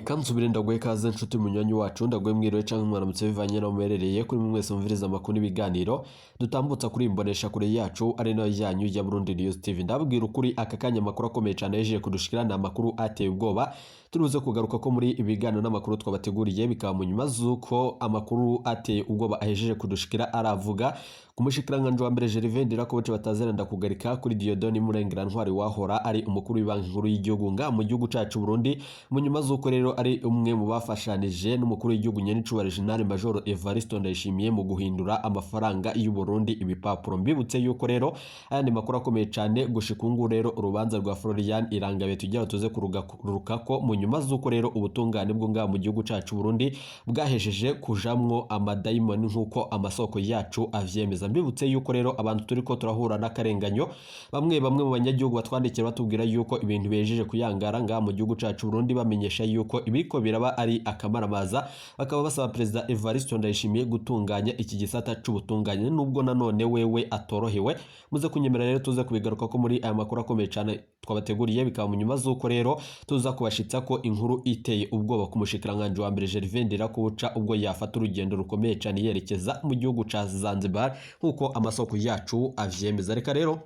Reka nsubire ndaguhe ikaze nshuti munywanyi wacu, ndaguhe mwiriwe canke mwaramutse bivanye n'aho muherereye. Kuri mwe mwese mumviriza amakuru n'ibiganiro dutambutsa kuri imbonesha kure yacu ari nayo yanyu ya Burundi News TV. Ndababwira ukuri, aka kanya amakuru akomeye cane yejeje kudushikira ni amakuru ateye ubwoba. Turuze kugaruka ko muri ibiganiro n'amakuru twabateguriye, bikaba mu nyuma z'uko amakuru ateye ubwoba ahejeje kudushikira aravuga ku mushikiranganji wa mbere Gervais Ndirakobuca batazera ndakugarika kuri Dieudonne Murengerantwari wahora ari umukuru w'ibanki nkuru y'igihugu nga mu gihugu cacu Burundi, mu nyuma z'uko rero ari umwe mu bafashanije n'umukuru w'igihugu nyenicubahiro General Major Evariste Ndayishimiye mu guhindura amafaranga y'u Burundi ibipapuro. Mbibutse yuko rero ayandi makuru akomeye cane gushika ubu rero urubanza rwa Florian Irangabiye tugira tuze kurugarukako mu nyuma z'uko rero ubutungane bwo ngaha mu gihugu cacu Burundi bwahejeje kujamwo amadayimoni nk'uko amasoko yacu avyemeza. Mbibutse yuko rero abantu turiko turahura n'akarenganyo, bamwe bamwe mu banyagihugu batwandikira batubwira yuko ibintu bejeje kuyangara ngaha mu gihugu cacu Burundi, bamenyesha yuko ibiko biraba ari akamaramaza, bakaba basaba Perezida Evariste Ndayishimiye gutunganya iki gisata c'ubutungane nubwo nanone wewe atorohewe. Muze kunyemera rero tuze kubigaruka ko muri aya makuru akomeye cane twabateguriye, bikaba mu nyuma z'uko rero tuza kubashitsa ko inkuru iteye ubwoba ku mushikiranganji wa mbere Gervais Ndirakobuca ubwo yafata urugendo rukomeye cane yerekeza mu gihugu ca Zanzibar nk'uko amasoko yacu avyemeza. Reka rero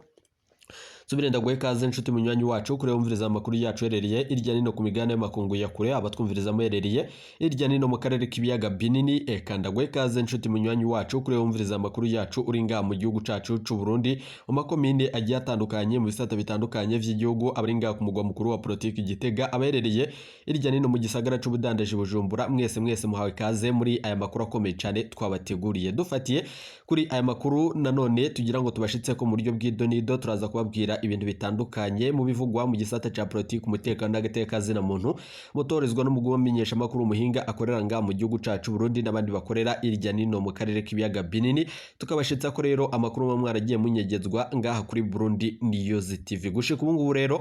subire ndaguhe ikaze nshuti munywanyi wacu kure wumviriza amakuru yacu herereye irya nino ku migabane y'amakungu ya kure, abatwumviriza muherereye irya nino mu karere k'ibiyaga binini. Eka ndaguhe ikaze nshuti munywanyi wacu kure wumviriza amakuru yacu uri ngaha mu gihugu cacu c'u Burundi, mu makomine agiye atandukanye, mu bisata bitandukanye vy'igihugu, abari ngaha ku mugwa mukuru wa politiki Gitega, abaherereye irya nino mu gisagara c'ubudandaji Bujumbura, mwese mwese muhawe ikaze muri aya makuru akomeye cane twabateguriye. Dufatiye kuri aya makuru nanone tugira ngo tubashitse ko mu buryo bw'idonido, turaza kubabwira ibintu bitandukanye mu bivugwa mu gisata ca politiki, umutekano n'agateka zina muntu, mutorezwa n'umugwi w'amenyeshamakuru umuhinga akorera ngaha mu gihugu cacu Burundi n'abandi bakorera irya nino mu karere k'ibiyaga binini, tukabashitsa ko rero amakuru muba mwaragiye munyegezwa ngaha kuri Burundi News TV. Gushika ubu ngubu rero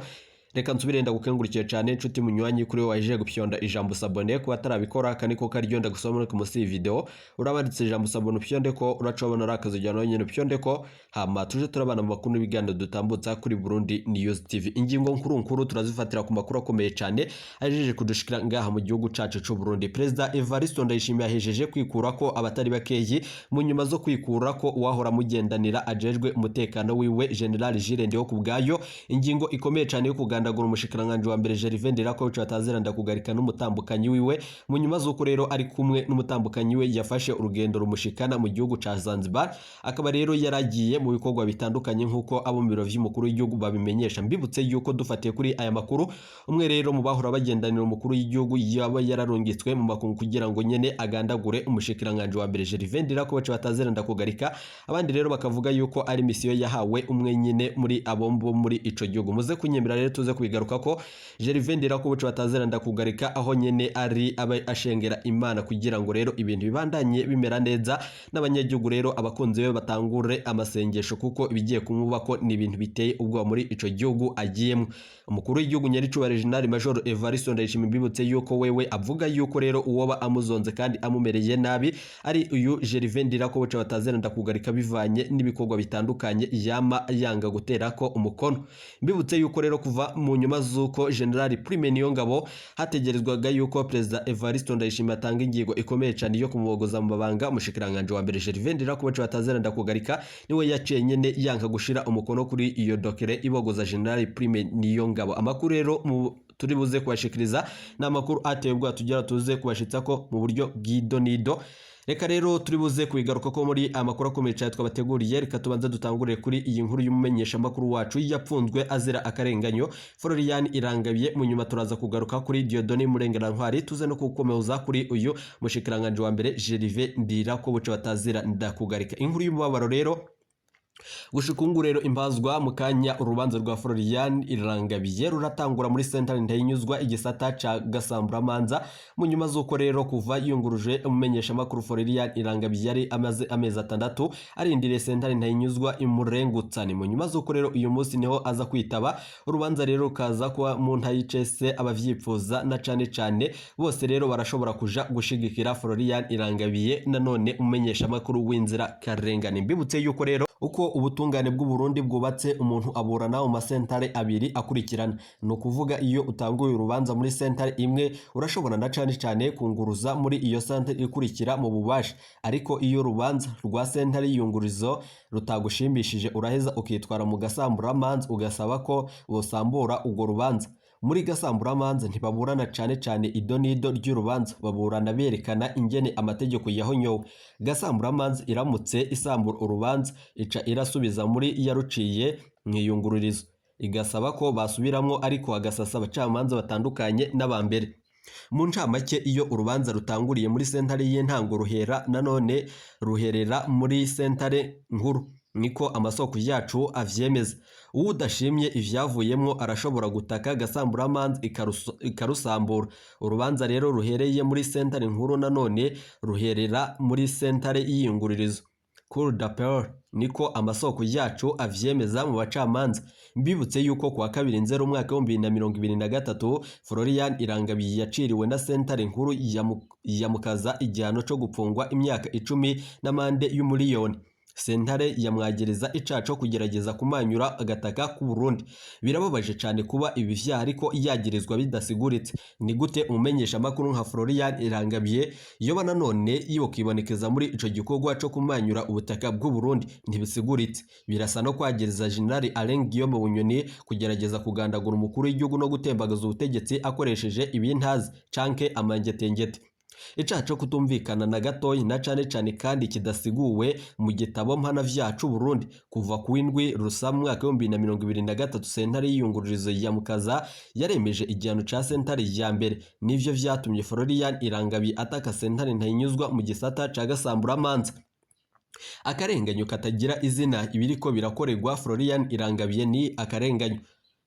reka nsubire ndagukengurukire cyane nshuti munywanyi kuri wowe waje gupyonda ijambo s'abonner. Kuba atarabikora, aka niko karyo ndagusaba muri munsi y'iyi video urabanditse ijambo s'abonner, upyonde ko uraca wabona ari akazi nawe nyene upyonde ko, hama tuje turabana mu makuru n'ibiganiro dutambutsa kuri Burundi News TV. Ingingo nkuru nkuru turazifatira ku makuru akomeye cyane ajeje kudushikira ngaha mu gihugu cacu c'u Burundi. Perezida Evariste Ndayishimiye yahejeje kwikura ko abatari bakeyi mu nyuma zo kwikura ko uwahora mugendanira ajejwe umutekano wiwe General Jules Ndihokubwayo. Ingingo ikomeye cyane yo kugandagura umushikiranganji wa mbere Gervais Ndirakobuca batazira ndakugarika n'umutambukanyi wiwe, mu nyuma z'uko rero ari kumwe n'umutambukanyi we yafashe urugendo rumushikana mu gihugu ca Zanzibar, akaba rero yaragiye mu bikorwa bitandukanye nk'uko abo mu biro vy'umukuru w'igihugu babimenyesha. Mbibutse yuko dufatiye kuri aya makuru, umwe rero mu bahora bagendanira umukuru w'igihugu yaba yararungitswe mu makungu kugira ngo nyene agandagure umushikiranganji wa mbere Gervais Ndirakobuca batazira ndakugarika. Abandi rero bakavuga yuko ari misiyo yahawe umwe nyine muri abo bo muri ico gihugu. Muze kunyemera rero tuze kubigaruka ko Gervais Ndirakobuca batazira ndakugarika aho nyene ari abe ashengera Imana kugira ngo rero ibintu bibandanye bimera neza, n'abanyagihugu rero abakunzi be batangure amasengesho kuko ibigiye kumubako ni ibintu biteye ubwoba muri ico gihugu agiyemwo. Umukuru w'igihugu nyaricubahiro General Major Evariste Ndayishimiye, mbibutse yuko wewe avuga yuko rero uwoba amuzonze kandi amumereye nabi ari uyu Gervais Ndirakobuca batazira ndakugarika bivanye n'ibikorwa bitandukanye yama yanga guterako umukono. Mbibutse yuko rero kuva mu nyuma z'uko General Prime Niyongabo hategerezwaga yuko Perezida Evariste Ndayishimiye atanga ingingo ikomeye cyane yo kumubogoza mu mabanga, umushikiranganji wa mbere Gervais Ndirakobuca batazira ndakugarika niwe yaciye nyene yanka gushira umukono kuri iyo décret ibogoza General Prime Niyongabo. Amakuru rero mu turi buze kubashikiriza ni amakuru ateye ubwoba tugira tuze kubashitsa ko mu buryo bw'idonido. Reka rero turi buze kubigaruka ko muri amakuru akomeye cyane twabateguriye. Reka tubanze dutangurire kuri iyi nkuru y'umumenyeshamakuru wacu yapfunzwe azira akarenganyo Florian Irangabiye. Mu nyuma turaza kugaruka kuri Dieudonné Murengerantwari, tuze no kukomeza kuri uyu mushikiranganji wa mbere Gervais Ndirakobuca batazira ndakugarika. Inkuru y'umubabaro rero gushika ubu rero imbazwa mu kanya, urubanza rwa Florian Irangabiye ruratangura muri sentare Ntahinyuzwa, igisata ca Gasamburamanza, mu nyuma z'uko rero kuva yunguruje umumenyeshamakuru Florian Irangabiye yari amaze amezi 6 arindiriye sentare Ntahinyuzwa imurengutsa. Ni mu nyuma z'uko rero uyu munsi niho aza kwitaba urubanza, rero rukaza kuba mu ntayicese. Abavyipfuza na cane cane bose rero barashobora kuja gushigikira Florian Irangabiye, nanone umumenyeshamakuru w'inzira karengane. Mbibutse yuko rero Uko ubutungane bw'u Burundi bwubatse, umuntu aburana mu masentare abiri akurikirana. Ni ukuvuga iyo utanguye urubanza muri sentare imwe, urashobora na cane cane kunguruza muri iyo sentare ikurikira mu bubasha. Ariko iyo urubanza rwa sentare y'iyungurizo rutagushimishije, uraheza ukitwara mu gasamburamanza ugasaba ko bosambura urwo rubanza. Muri gasamburamanza ntibaburana cane cane idonido ry'urubanza, baburana berekana ingene amategeko yahonyowe. Gasamburamanza iramutse isambura urubanza, ica irasubiza muri yaruciye mw'iyungururizo, igasaba ko basubiramwo, ariko hagasasa abacamanza batandukanye n'abambere. Mu ncamake, iyo urubanza rutanguriye muri sentare y'intango, ruhera nanone ruherera muri sentare nkuru, niko amasoko yacu avyemeza. Uwudashimye ivyavuyemwo arashobora gutaka gasamburamanza ikarusambura. Urubanza rero ruhereye muri sentare nkuru nanone ruherera muri sentare y'iyungururizo, Cour d'appel, niko amasoko yacu avyemeza mu bacamanza. Mbibutse yuko kuwa 2 Nzero umwaka 2023, Florian Irangabiye yaciriwe na sentare nkuru ya Mukaza igihano co gupfungwa imyaka 10 n'amande y'umuliyoni. Sentare yamwagereza icaha co kugerageza kumanyura agataka k'u Burundi. Birababaje cane kuba ibi vyaha ariko yagirizwa bidasiguritse. Ni gute umumenyesha makuru nka Florian Irangabiye yoba nanone yokibonekeza muri ico gikorwa co kumanyura ubutaka bw'u Burundi? Ntibisiguritse. Birasa no kwagereza General Alain Guillaume Bunyoni kugerageza kugandagura umukuru w'igihugu no gutembagaza ubutegetsi akoresheje ibintazi canke amangetengete. Icaha co kutumvikana na gatoyi na cane cane kandi kidasiguwe mu gitabo mpanavyaha c'u Burundi. Kuva ku w'indwi Rusama umwaka 2023, sentare y'iyungururizo ya Mukaza yaremeje igihano ca sentare ya mbere. Nivyo vyatumye Florian Irangabiye ataka sentare ntahinyuzwa mu gisata ca gasamburamanza. Akarenganyo katagira izina. Ibiriko birakorerwa Florian Irangabiye ni akarenganyo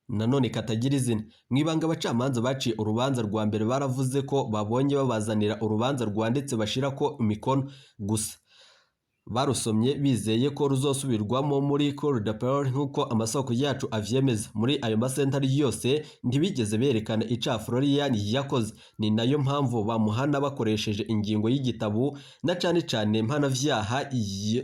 nanone katagira izina. Mwibanga abacamanza baciye urubanza rwa mbere baravuze ko babonye babazanira urubanza rwanditse bashirako imikono gusa, barusomye bizeye ko ruzosubirwamo muri Cour d'appel, nk'uko amasoko yacu avyemeza. Muri ayo masentare yose ntibigeze berekana icaha Florian yakoze, ni nayo mpamvu bamuhana bakoresheje ingingo y'igitabo na cane cane mpanavyaha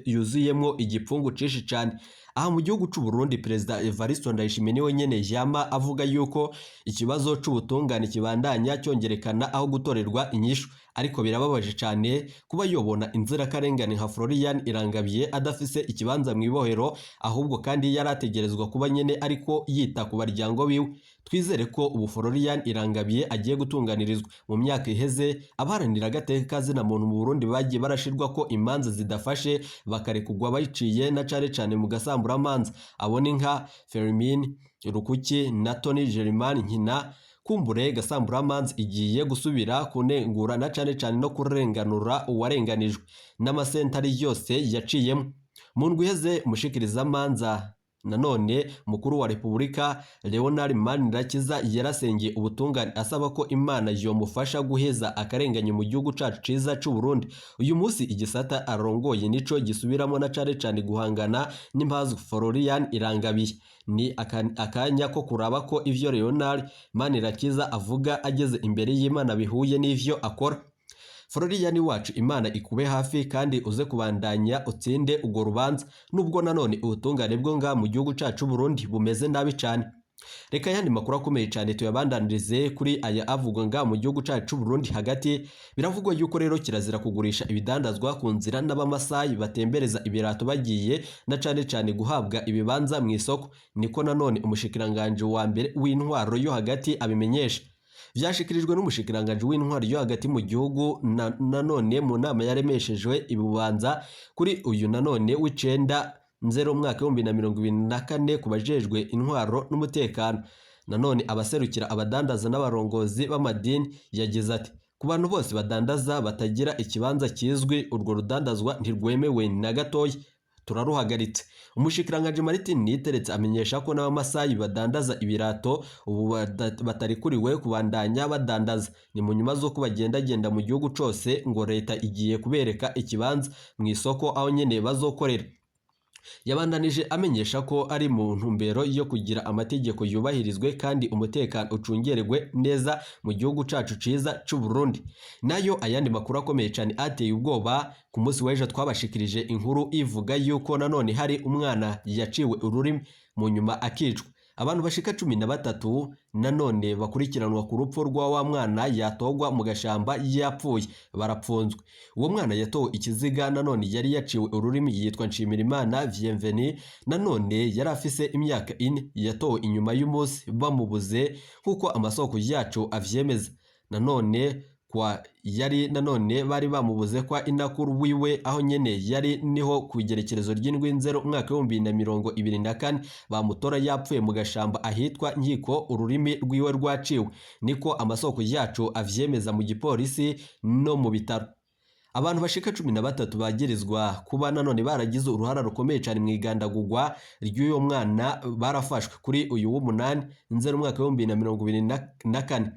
yuzuyemwo igipfungu cinshi cane. Aha mu gihugu c'u Burundi, Perezida Evariste Ndayishimiye niwe nyene yama avuga yuko ikibazo c'ubutungane kibandanya cyongerekana aho gutorerwa inyishu, ariko birababaje cane kuba yobona inzirakarengane nka Florian Irangabiye adafise ikibanza mw'ibohero, ahubwo kandi yarategerezwa kuba nyene ariko yita ku baryango biwe. Twizere ko ubu Florian Irangabiye agiye gutunganirizwa. Mu myaka iheze, abaharanira agateka kazina muntu mu Burundi bagiye barashirwa ko imanza zidafashe, bakarekugwa bayiciye na cane cane mu gasamburamanza. Abo ni nka Fermin Rukuki na Tony Germain Nkina. Kumbure gasamburamanza igiye gusubira kunengura na cane cane no kurenganura uwarenganijwe n'amasentari yose yaciyemo. Mu ndwi iheze, umushikirizamanza nanone mukuru wa Repubulika Leonard Manirakiza yarasengeye ubutungane, asaba ko Imana yomufasha guheza akarenganyo mu gihugu cacu ciza c'u Burundi. Uyu munsi igisata arongoye nico gisubiramo na cane cane guhangana n'impazu Florian Irangabiye. Ni akanya ko kuraba ko ivyo Leonard Manirakiza avuga ageze imbere y'Imana bihuye n'ivyo akora. Florian wacu, Imana ikube hafi kandi uze kubandanya utsinde urwo rubanza, nubwo nanone ubutungane bwo nga mu gihugu cacu Burundi bumeze nabi cane. Reka yandi makuru akomeye cane tuyabandanirize kuri aya avugwa nga mu gihugu cacu Burundi hagati. Biravugwa yuko rero kirazira kugurisha ibidandazwa ku nzira n'abamasayi batembereza ibirato bagiye na cane cane guhabwa ibibanza mu isoko, niko nanone umushikiranganje wa mbere w'intwaro yo hagati abimenyesha. Vyashikirijwe n'umushikiranganje w'intwaro yo hagati mu gihugu nanone mu nama yaremeshejwe ibubanza kuri uyu nanone w'icenda Nzero umwaka 2024 ku bajejwe intwaro n'umutekano, nanone abaserukira abadandaza n'abarongozi b'amadini. Yagize ati: ku bantu bose badandaza batagira ikibanza kizwi, urwo rudandazwa ntirwemewe na gatoya, turaruhagaritse. Umushikiranganje Martin Niteretse amenyesha ko n'abamasayi badandaza ibirato ubu batarikuriwe kubandanya badandaza. Ni mu nyuma z'uko bagendagenda mu gihugu cose ngo leta igiye kubereka ikibanza mu isoko aho nyene bazokorera. Yabandanije amenyesha ko ari mu ntumbero yo kugira amategeko yubahirizwe kandi umutekano ucungerwe neza mu gihugu cacu ciza c'u Burundi. Nayo ayandi makuru akomeye cane ateye ubwoba, ku munsi w'ejo twabashikirije inkuru ivuga yuko nanone hari umwana yaciwe ururimi mu nyuma akicwa. Abantu bashika 13 nanone bakurikiranwa ku rupfu rwa wa mwana yatogwa mu gashamba yapfuye barapfunzwe. Uwo mwana yatowe ikiziga nanone yari yaciwe ururimi yitwa Nshimirimana Bienvenu, nanone yari afise imyaka 4, yatowe inyuma y'umunsi bamubuze nk'uko amasoko yacu avyemeza. Nanone kwa yari nanone bari bamubuze kwa inakuru wiwe aho nyene yari niho ku igerekerezo ry'indwi nzero umwaka 2024 bamutora yapfuye mu gashamba ahitwa Nkiko, ururimi rwiwe rwaciwe, niko amasoko yacu avyemeza mu gipolisi no mu bitaro. Abantu bashika 13 bagirizwa kuba nanone baragize uruhara rukomeye cyane mu igandagurwa ry'uyo mwana barafashwe kuri uyu w'umunani nzero umwaka 2024.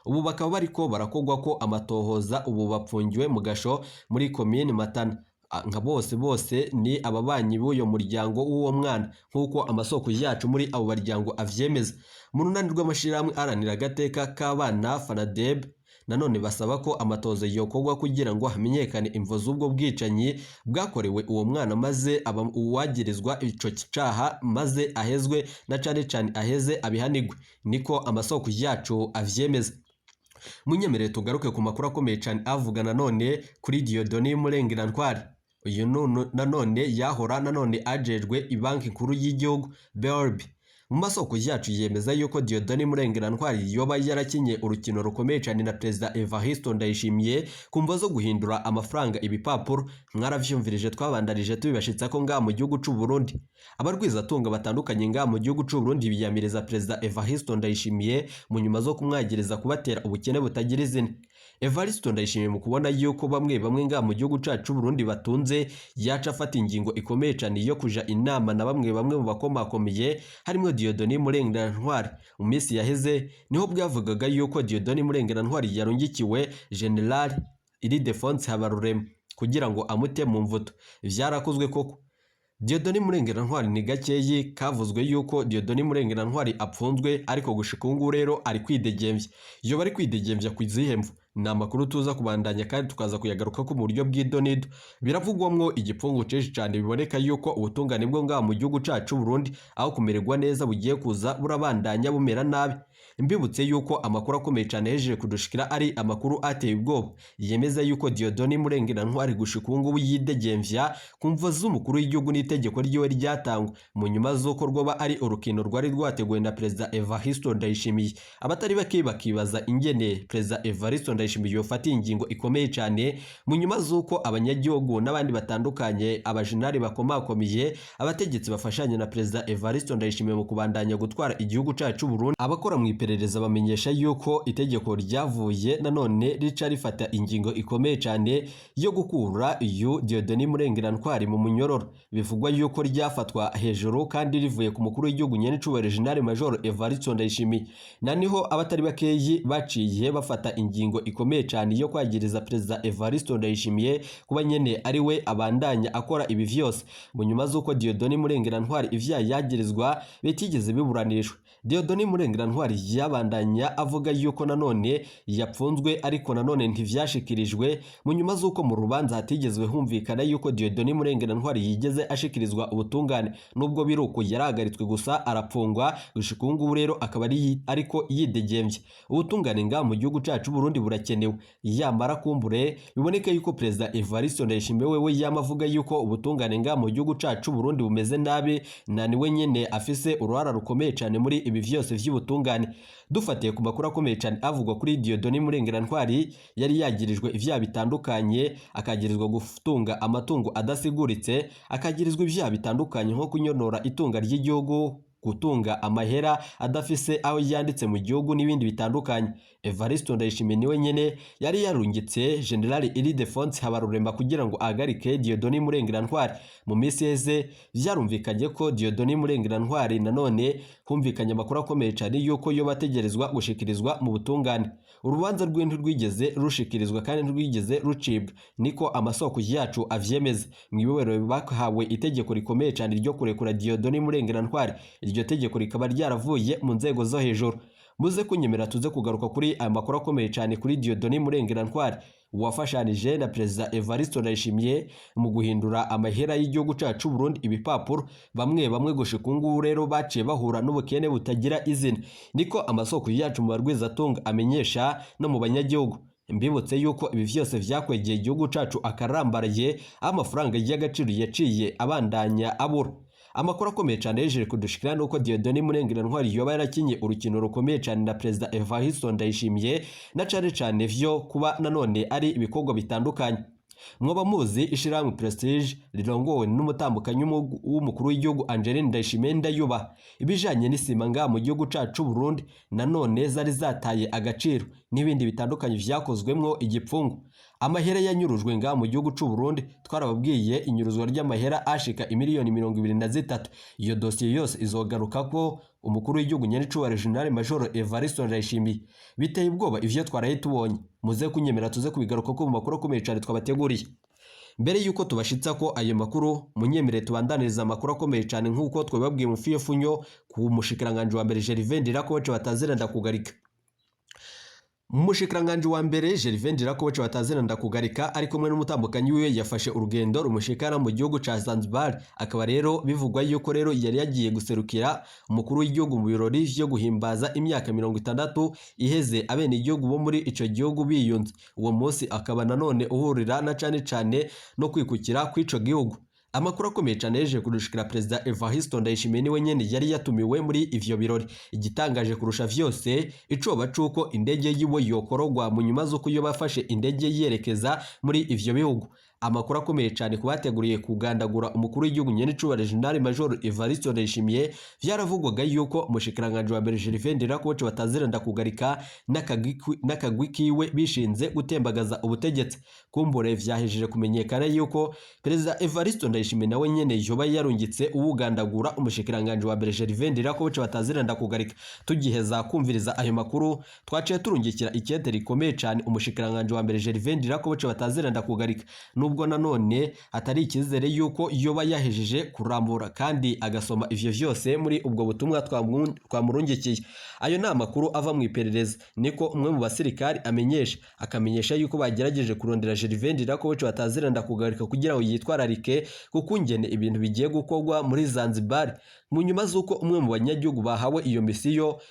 Ubu bakaba bariko barakogwa ko amatohoza, ubu bapfungiwe mu gasho muri komine Matana. Nka bose bose ni ababanyi b'uyo muryango w'uwo mwana nk'uko amasoko yacu muri abo baryango avyemeza. Mu runani rw'amashirahamwe aharanira agateka k'abana FANADEB nanone basaba ko amatohoza yokorwa kugira ngo hamenyekane imvo z'ubwo bwicanyi bwakorewe uwo mwana, maze uwagirizwa ico caha maze ahezwe na cane cane aheze abihanigwe, niko amasoko yacu avyemeza. Munyemerere tugaruke ku makuru akomeye cane avuga nanone kuri Dieudonné Murengerantwari. Uyu nanone yahora nanone ajejwe ibanki nkuru y'igihugu BRB. Mu masoko yacu yemeza yuko Dieudonné Murengerantwari yoba yarakinye urukino rukomeye cyane na Perezida Evariste Ndayishimiye ku mvo zo guhindura amafaranga ibipapuro. Mwaravyumvirije, twabandarije tubibashitsa ko ngaha mu gihugu c'u Burundi abarwizatunga batandukanye ngaha mu gihugu c'u Burundi biyamiriza Perezida Evariste Ndayishimiye mu nyuma zo kumwagiriza kubatera ubukene butagira izina. Evariste Ndayishimiye mu kubona yuko bamwe bamwe ngaha mu gihugu cacu c'u Burundi batunze, yaca afata ingingo ikomeye cyane yo kuja inama na bamwe bamwe mu bakomakomeye harimo Dieudonné Murengerantwari. Mu minsi yaheze niho bwavugaga yuko Dieudonné Murengerantwari yarungikiwe General Ildefonse Habarurema kugira ngo amute mu mvuto. Vyarakozwe koko. Dieudonné Murengerantwari ni gakeyi kavuzwe yuko Dieudonné Murengerantwari apfunzwe, ariko gushika ubu ngubu rero ari kwidegemvya. Iyo bari kwidegemvya ku izihe mvo? Ni amakuru tuza kubandanya kandi tukaza kuyagaruka ko mu buryo bw'idonido. Biravugwamwo igipfungu cinshi cane, biboneka yuko ubutungane bwo ngaha mu gihugu cacu Burundi aho kumererwa neza bugiye kuza burabandanya bumera nabi. Mbibutse yuko amakuru akomeye cane hejeje kudushikira ari amakuru ateye ubwoba yemeza yuko Dieudonné Murengerantwari gushika ubu ngubu yidegemvya ku mvo z'umukuru w'igihugu n'itegeko ryiwe ryatangwa mu nyuma z'uko rwoba ari urukino rwari rwateguwe na Perezida Evariste Ndayishimiye. Abatari bake bakibaza ingene Perezida Evariste Ndayishimiye yofata ingingo ikomeye cane mu nyuma z'uko abanyagihugu n'abandi batandukanye, abajenali bakomakomeye, abategetsi bafashanya na Perezida Evariste Ndayishimiye mu kubandanya gutwara igihugu cacu Burundi. Abakora mu iperereza bamenyesha yuko itegeko ryavuye nanone rica rifata ingingo ikomeye cane yo gukura uyu Dieudonné Murengerantwari mu munyororo. Bivugwa yuko ryafatwa hejuru kandi rivuye ku mukuru w'igihugu nyen'icubahiro General Major Evariste Ndayishimiye. Na niho abatari bakeyi baciye bafata ingingo ikomeye cane yo kwagiriza Perezida Evariste Ndayishimiye kuba nyene ari we abandanya akora ibi vyose mu nyuma z'uko Dieudonné Murengerantwari ivyaha yagirizwa bitigeze biburanishwa. Dieudonné Murengerantwari yabandanya avuga yuko nanone yapfunzwe, ariko nanone ntivyashikirijwe mu nyuma z'uko mu rubanza hatigezwe humvikana yuko Dieudonné Murengerantwari yigeze ashikirizwa ubutungane. Nubwo biruko yarahagaritswe gusa arapfungwa, gushika ubu ngubu rero akaba ari ariko yidegemvye. Ubutungane ngaha mu gihugu cacu Burundi burakenewe, yamara kumbure biboneka yuko Perezida Evariste Ndayishimiye wewe yama avuga yuko ubutungane ngaha mu gihugu cacu Burundi bumeze nabi, na niwe nyene afise uruhara rukomeye cane muri ibi vyose vy'ubutungane. Dufatiye ku makuru akomeye cane avugwa kuri Dieudonné Murengerantwari, yari yagirijwe ivyaha bitandukanye, akagirizwa gutunga amatungo adasiguritse, akagirizwa ivyaha bitandukanye nko kunyonora itunga ry'igihugu. Gutunga amahera adafise aho yanditse mu gihugu n'ibindi bitandukanye. Evaristo Ndayishimiye niwe nyene yari yarungitse General Ildefonse Habarurema kugira ngo ahagarike Dieudonné Murengerantwari. Mu minsi iheze vyarumvikanye ko Dieudonné Murengerantwari nanone humvikanye amakuru akomeye cane yuko yoba ategerezwa gushikirizwa mu butungane. Urubanza rwiwe ntirwigeze rushikirizwa kandi ntirwigeze rucibwa, niko amasoko yacu avyemeza. Mw'ibohero bahawe itegeko rikomeye cane ryo kurekura Dieudonné Murengerantwari. Iryo tegeko rikaba ryaravuye mu nzego zo hejuru. Muze kunyemera tuze kugaruka kuri aya makuru akomeye cyane kuri Dieudonné Murengerantwari wafashanije na Perezida Evariste Ndayishimiye mu guhindura amahera y'igihugu cacu Burundi ibipapuro. Bamwe bamwe gushika ubu rero baciye bahura n'ubukene butagira izina, niko amasoko yacu mu barwizatunga amenyesha no mu banyagihugu. Mbibutse yuko ibi vyose vyakwegeye igihugu cacu akarambaraye, aho amafaranga y'agaciro yaciye abandanya abura. Amakuru akomeye cyane yejeje kudushikira nuko Dieudonné Murengerantwari yoba yarakinye urukino rukomeye cyane na Perezida Evariste Ndayishimiye, na cane cane vyo kuba nanone ari ibikorwa bitandukanye. Mwoba muzi ishirahamwe Prestige rirongowe n'umutambukanyi w'umukuru w'igihugu Angeline Ndayishimiye Ndayuba. Ibijanye n'isima ngaha mu gihugu cacu Burundi nanone zari zataye agaciro n'ibindi bitandukanye vyakozwemwo igipfungu. Amahera yanyurujwe ngaha mu gihugu c'u Burundi, twarababwiye inyuruzwa ry'amahera ashika imiliyoni 23. Iyo dosiye yose izogaruka ko umukuru w'igihugu nyenicubahiro General Major Evariste Ndayishimiye. Biteye ubwoba ivyo twaraye tubonye. Muze kunyemera tuze kubigaruka ko mu makuru akomeye cane twabateguriye. Mbere yuko tubashitsa ko ayo makuru, munyemere tubandaniriza amakuru akomeye cane nk'uko twababwiye mu fiyefunyo ku mushikiranganje wa mbere Gervais Ndirakobuca batazira ndakugarika. Umushikiranganji wa mbere Gervais Ndirakobuca batazira ndakugarika ari kumwe n'umutambukanyi wiwe yafashe urugendo rumushikana mu gihugu ca Zanzibar. Akaba rero bivugwa yuko rero yari yagiye guserukira umukuru w'igihugu mu birori vyo guhimbaza imyaka 60 iheze abene igihugu bo muri ico gihugu biyunze. Uwo munsi akaba nanone uhurira na cane cane no kwikukira kw'ico gihugu. Amakuru akomeye cyane yeje kurushikira Perezida Evariste Ndayishimiye niwe nyene yari yatumiwe muri ivyo birori. Igitangaje kurusha vyose icoba cuko indege yiwe yokorogwa mu nyuma z'uko iyo bafashe indege yerekeza muri ivyo bihugu. Amakuru akomeye cyane kubateguriye kugandagura umukuru w'igihugu nyenicubahiro General Major Evariste Ndayishimiye, vyaravugwaga yuko umushikiranganje wa mbere Gervais Ndirakobuca batazira ndakugarika n'akagwi kiwe bishinze gutembagaza ubutegetsi. Kumbure vyahejeje kumenyekana yuko Perezida Evariste Ndayishimiye nawe nyene yoba yarungitse uwugandagura umushikiranganje wa mbere Gervais Ndirakobuca batazira ndakugarika. Tugiheza kumviriza ayo makuru, twaciye turungikira ikete rikomeye cyane umushikiranganje wa mbere Gervais Ndirakobuca batazira ndakugarika, nubwo nanone atari icyizere yuko yoba yahejeje kurambura kandi agasoma ivyo vyose muri ubwo butumwa twamurungikiye. Ayo ni amakuru ava mu iperereza, niko umwe mu basirikari amenyesha, akamenyesha yuko bagerageje kurondera Gervais Ndirakobuca batazira ndakugarika kugira ngo yitwararike kuko ingene ibintu bigiye gukorwa muri Zanzibar. Mu nyuma z'uko umwe mu banyagihugu bahawe iyo misiyo,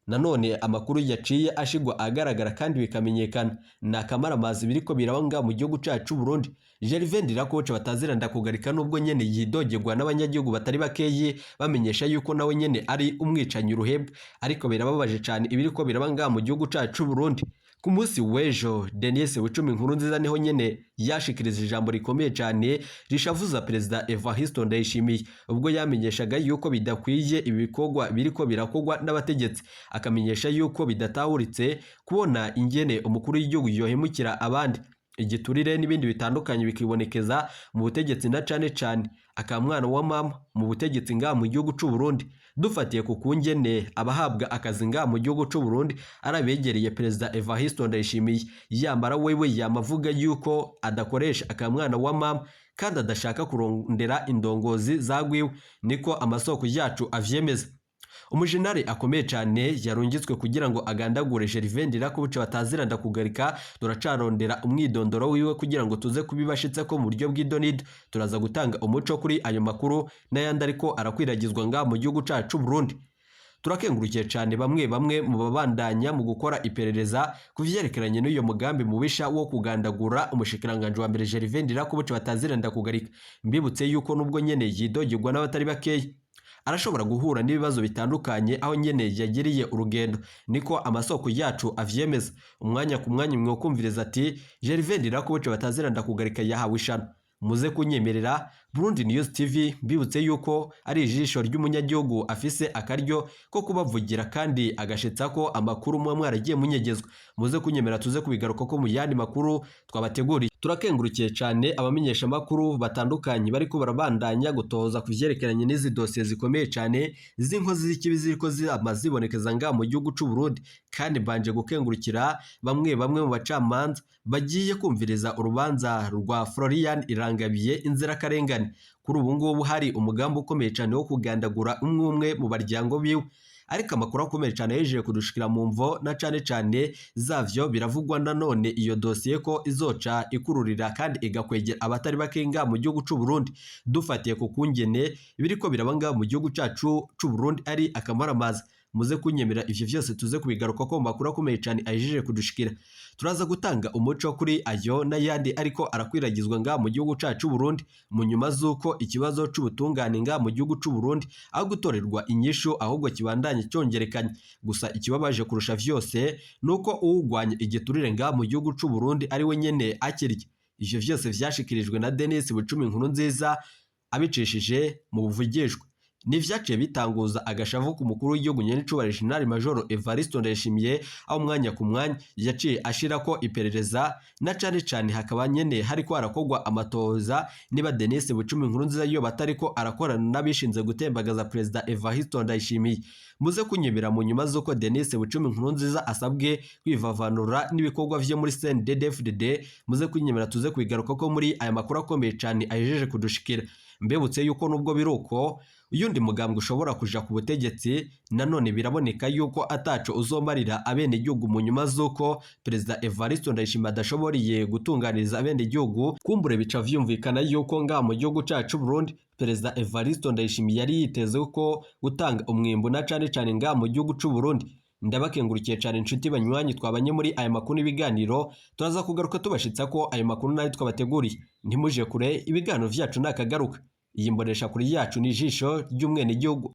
nanone amakuru yaciye ashigwa agaragara kandi bikamenyekana ni akamaramazi biriko biraba ngaha mu gihugu cacu Burundi. Gervais Ndirakobuca batazira ndakugarika nubwo nyene yidogerwa n'abanyagihugu batari bakeyi bamenyesha yuko nawe nyene ari umwicanyi uruhebwa, ariko birababaje cane ibiriko biraba ngaha mu gihugu cacu Burundi. Ku munsi w'ejo Denis Bucumi Nkurunziza niho nyene yashikiriza ijambo rikomeye cane rishavuza Perezida Evariste Ndayishimiye, ubwo yamenyeshaga yuko bidakwiye ibikorwa biriko birakorwa n'abategetsi, akamenyesha yuko bidatahuritse kubona ingene umukuru w'igihugu yohemukira abandi, igiturire n'ibindi bitandukanye bikibonekeza mu butegetsi na cane cane akamwana wa mama mu butegetsi ngaha mu gihugu c'u Burundi. Dufatiye ku kungene abahabwa akazi ngaha mu gihugu c'u Burundi arabegereye Perezida Evariste Ndayishimiye, yambara wewe yamavuga yuko adakoresha akamwana wa mama kandi adashaka kurondera indongozi zagwiwe, niko amasoko yacu avyemeza. Umujenari akomeye cyane yarungitswe kugira ngo agandagure Gervais Ndirakobuca batazira ndakugarika. Turacarondera umwidondoro wiwe kugira ngo tuze kubibashitse ko mu buryo bw'idonido. Turaza gutanga umuco kuri ayo makuru n'ayandi ariko arakwiragizwa ngaha mu gihugu cacu Burundi. Turakengurukiye cyane bamwe bamwe mu babandanya mu gukora iperereza ku vyerekeranye n'uyo mugambi mubisha wo kugandagura umushikiranganje wa mbere Gervais Ndirakobuca batazira ndakugarika. Mbibutse yuko nubwo nyene yidogerwa n'abatari bakeya, arashobora guhura n'ibibazo bitandukanye aho nyene yagiriye urugendo, niko amasoko yacu avyemeza. Umwanya ku mwanya mwokumviriza ati Gervais Ndirakobuca batazira ndakugarika yahawe ishano. Muze kunyemerera Burundi News TV, mbibutse yuko ari ijisho ry'umunyagihugu afise akaryo ko kubavugira kandi agashitsa ko amakuru muba mwaragiye munyegezwa. Muze kunyemera tuze kubigaruka ko mu yandi makuru twabateguriye. Turakengurukiye cyane abamenyesha makuru batandukanye bariko barabandanya gutoza ku vyerekeranye n'izi dosiye zikomeye cyane z'inkozi z'ikibi ziriko zama zibonekeza nga mu gihugu c'u Burundi. Kandi mbanje gukengurukira bamwe bamwe mu bacamanza bagiye kumviriza urubanza rwa Florian Irangabiye inzirakarengane. Kuri ubu ngubu hari umugambi ukomeye cyane wo kugandagura umwe umwe mu baryango biwe, ariko amakuru akomeye cyane yejeje kudushikira mu mvo na cane cane zavyo biravugwa nanone iyo dosiye ko izoca ikururira kandi igakwegera abatari bakenga mu gihugu c'u Burundi, dufatiye ku kungene biriko biraba ngaha mu gihugu cacu c'u Burundi ari akamaramaza. Muze kunyemera ivyo vyose tuze kubigaruka ko mu makuru akomeye cyane ajeje kudushikira. Turaza gutanga umuco kuri ayo n'ayandi ariko arakwiragizwa ngaha mu gihugu cacu Burundi, mu nyuma z'uko ikibazo c'ubutungane ngaha mu gihugu c'u Burundi aho gutorerwa inyishu ahubwo kibandanye cyongerekanye. Gusa ikibabaje kurusha vyose nuko uwugwanya igiturire ngaha mu gihugu c'u Burundi ari we nyene akirya. Ivyo vyose vyashikirijwe na Denis Bucumi Nkurunziza abicishije mu buvugishwa. Ni vyaciye bitanguza agashavu ku mukuru w'igihugu nyenicubahiro Jenerali Majoro Evariste Ndayishimiye, aho umwanya ku mwanya yaciye ashirako iperereza, na cane cane hakaba nyene hariko harakogwa amatohoza niba Denis Bucumi Nkurunziza yoba atariko arakorana n'abishinze gutembagaza Perezida Evariste Ndayishimiye. Muze kunyemera mu nyuma z'uko Denis Bucumi Nkurunziza asabwe kwivavanura n'ibikorwa vyo muri CNDD-FDD, muze kunyemera tuze kubigaruka ko muri aya makuru akomeye cane ahejeje kudushikira. Mbebutse yuko nubwo biruko uyundi mugambwe ushobora kuja ku butegetsi, nanone biraboneka yuko ataco uzomarira abenegihugu mu nyuma z'uko Perezida Evariste Ndayishimiye adashoboriye gutunganiriza abenegihugu. Kumbure bica vyumvikana yuko ngaha mu gihugu cacu Burundi Perezida Evariste Ndayishimiye yari yiteze ko gutanga umwimbu na cane cane ngaha mu gihugu c'u Burundi. Ndabakengurukiye cyane inshuti banywanyi twabanye muri aya makuru n'ibiganiro. Turaza kugaruka tubashitsa ko ayo makuru nayo twabateguriye. Ntimuje kure, ibiganiro vyacu nakagaruka. Iyi mbonesha kuri yacu ni ijisho ry'umwenegihugu.